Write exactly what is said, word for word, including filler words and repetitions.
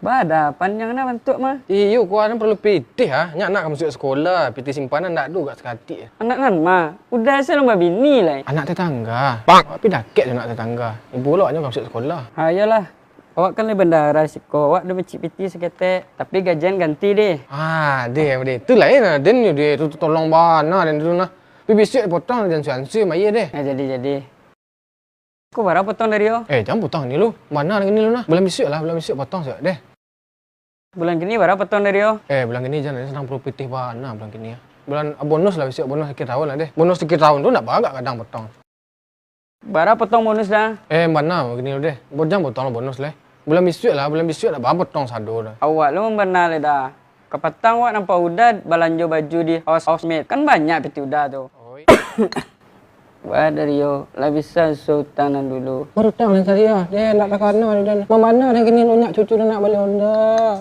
Bada, panjang nah bantuak mah. Iyo, kua nan paralu pitih ah. Nyak nak ka masuak sakolah, pitih simpanan ndak ado gak sakatik. Anak nan ma, Uda se alun babini lai. Anak tetangga. Tapi dakek jo anak tetangga. Ibo lo nyo ka masuak sakolah. Ha, iyolah. Awak kan lai bandara siko, awak ado bacik pitih saketek, tapi gajian ganti deh. Ah, deh, deh. Tu lain lah, den yo deh. Tu, tu tolong bana den tu nah. Tapi bisuak potong jan suansi mayie deh. Nah, jadi, jadi. Ko bara potong dari yo? Eh, jan potong ni lu. Bana lagi ni lu nah. Bulan bisuak lah, bulan bisuak potong siap deh. Bulan kini bara potong dari yo? Eh, bulan kini jan, sadang paralu pitih bana bulan kini. Bulan, ah, bonus lah bisuak, bonus akhir tahun lah deh. Bonus akhir tahun tu ndak bagak kadang potong. Bara potong bonus dah? Eh, bana bulan kini lu deh. Bo-, jan potong lah bonus leh. Bulan bisuak lah, bulan bisuak ndak bara potong sado dah. Awak lu mambana leh dah. Kapatang awak nampak Uda balanjo baju di House, House Mate. Kan banyak pitih Uda tu. Oi. Wah, dari yo, lah bisa suo utang nan dulu. Barutang nan saria, deh, ndak takana, deh. Mambana deh kini lu nyak cucu lu nak bali Honda.